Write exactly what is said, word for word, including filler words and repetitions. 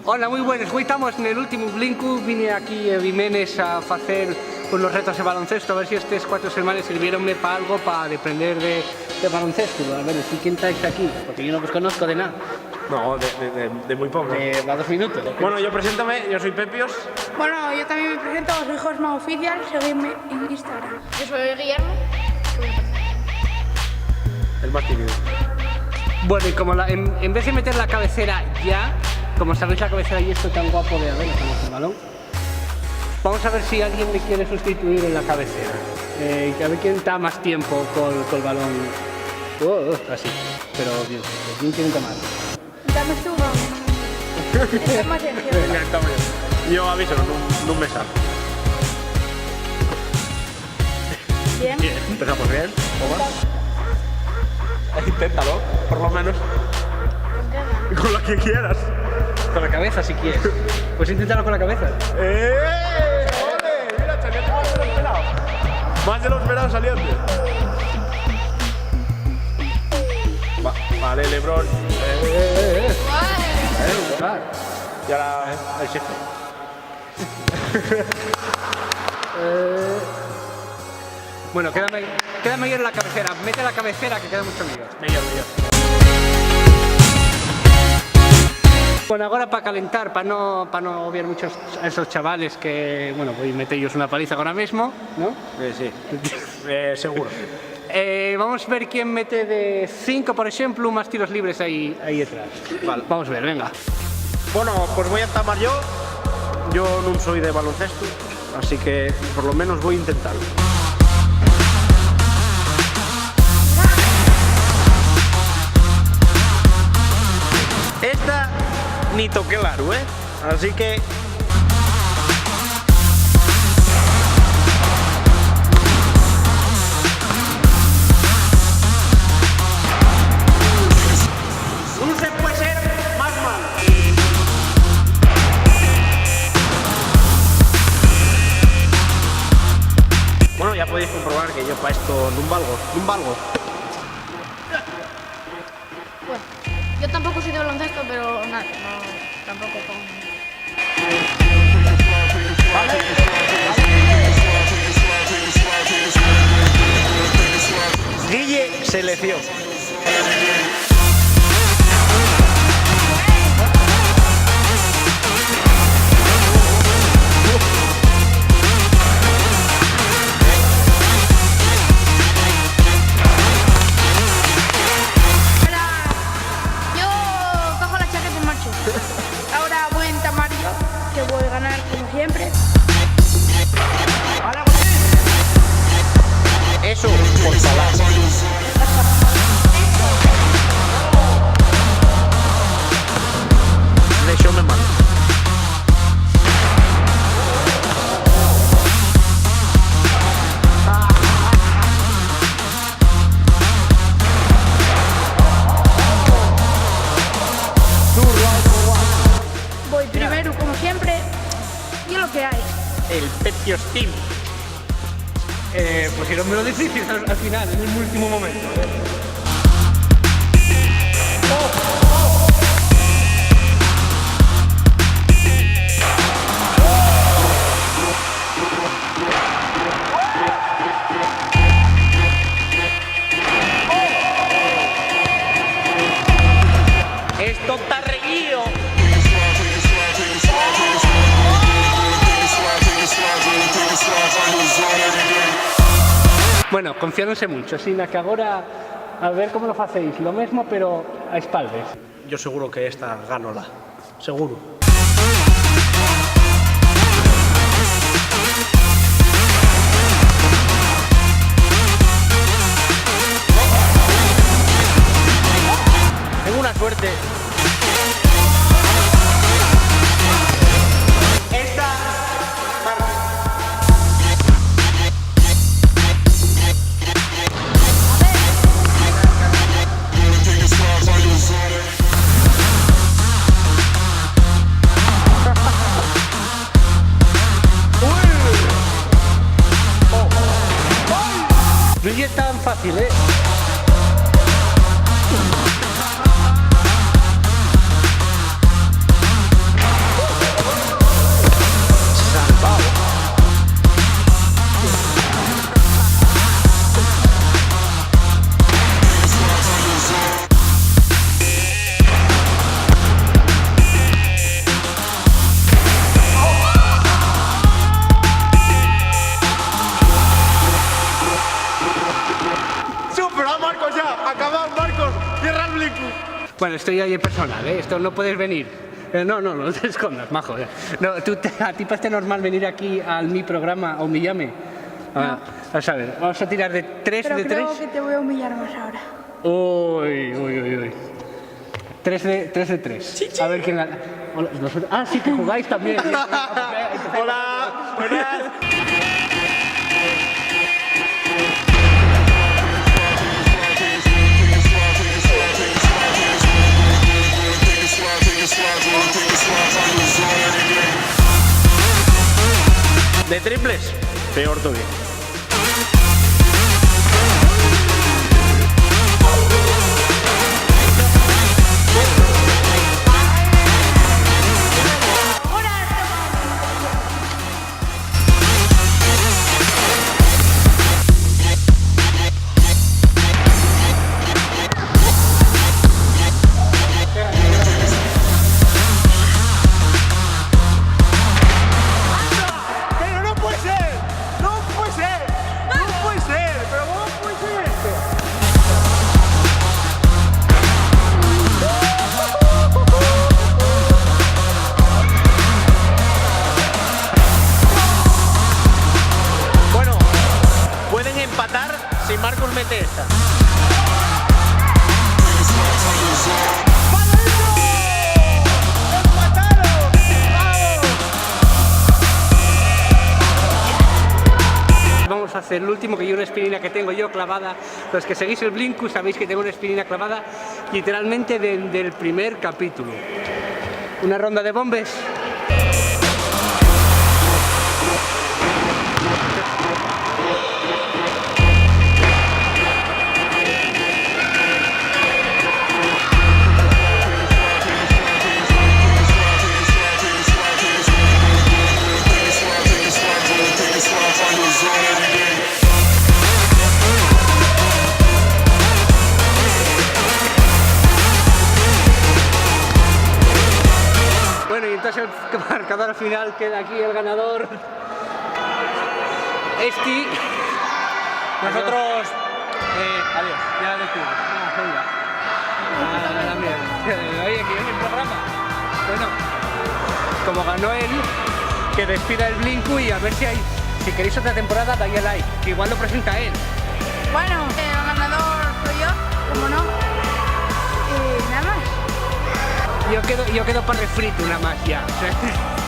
Hola, mui buenes. Güei tamos nel últimu blinku. Vine aquí a Bimenes a facer unos retos de baloncestu, a ver si estes cuatro semanes sirviéronme pa algo, pa deprender de, de baloncestu. A ver, si quién ta aquí, porque yo no vos conozco de nada. No, de, de, de, de mui poco. De, va dos minutos. Bueno, yo preséntame, yo soy Pepios. Bueno, yo también me presento, soy Josma Oficial, seguidme en Instagram. Yo soy Guillermo. El más tímido. Bueno, y como la, en, en vez de meter la cabecera ya, como sabéis, la cabecera y esto tan guapo de, a ver, con el balón, vamos a ver si alguien me quiere sustituir en la cabecera. Eh, a ver quién está más tiempo col, col balón. Oh, oh, así. Pero bien, ¿quién tiene que más? Dame tú, vamos. Está más sencillo. Venga, está bien. Yo aviso, nun, nun me sale. Bien. Bien, empezamos bien. ¿Cómo va? Inténtalo, por lo menos. Con la que quieras. Con la cabeza, si quieres. Pues inténtalo con la cabeza. ¡Eh! ¡Ole! Mira, salió más de lo esperado. Más de lo esperado salió. Va, vale, Lebron. Eh, eh, eh, eh. Guai. Eh, claro. Y ahora, eh, el jefe. Eh, bueno, queda me-, queda meyor la cabecera. Mete la cabecera, que queda mucho meyor. Meyor, meyor. Bueno, agora pa calentar, pa no, pa no obviar muchos a esos chavales que, bueno, voi meter-yos una paliza agora mismo, ¿no? Eh, sí. Eh, seguro. Eh, vamos ver quién mete de cinco, por exemplu, más tiros libres ahí, ahí detrás. Vale. Vamos ver, venga. Bueno, pues voy a entamar yo. Yo nun soy de baloncestu, así que por lo menos voy a intentarlo. Esta ni toqué el aro, ¿eh? Así que nun se puede ser más malo. Bueno, ya podéis comprobar que yo pa esto nun valgo, nun valgo. Bueno, yo tampoco soy de baloncesto, pero nada, no, tampoco con... Guille, selección. Hola, yo cojo la chaqueta y marcho. Ahora voy a entamar yo, que voy a ganar como siempre. Eso, por falar. Déxome mal. Voy primero, como siempre, y es lo que hay. El Pepios Team. Eh, pues era un difícil al, al final, en un último momento, ¿eh? Esto ta reñío. Bueno, confiáronse muncho, asina que agora a ver cómo lo facéis, lo mesmo, pero a espaldes. Yo seguro que esta ganola. Seguro. Tengo una suerte. Esta. Nun ye tan fácil, ¿eh? Esto ya es personal, ¿eh? Esto no puedes venir. Eh, no, no, no te escondas, majo, eh. No, tú te, ¿a ti parece normal venir aquí al mi programa o mi llame? Ah, vamos a ver, vamos a tirar de tres de tres. Pero creo que te voy a humillar más ahora. Uy, uy, uy, uy. Tres de, tres de tres. A ver quién gana. Hola, vosotros, ah, sí, que jugáis también. Hola, buenas. De triples, peor todavía. ¡Pero no puede ser! ¡No puede ser! ¡No puede ser! ¡Pero cómo puede ser esto! Bueno, pueden empatar si Marcus mete esta. ¡Vamos a hacer el último, que hay una espinina que tengo yo clavada. Los que seguís el Blinku sabéis que tengo una espinina clavada literalmente de, del primer capítulo. Una ronda de bombes. Bueno, y entonces el marcador final queda aquí, el ganador. Esti. Nosotros, eh, adiós, ya despedimos. Ah, venga. Ah, la mierda. Oye, que hoy hay programa. Bueno, como ganó él, que despida el Blinku y a ver si hay, si queréis otra temporada, dale like, que igual lo presenta él. Bueno, el ganador soy yo, como no. Y nada más. Yo quedo, yo quedo para refrito nada más ya.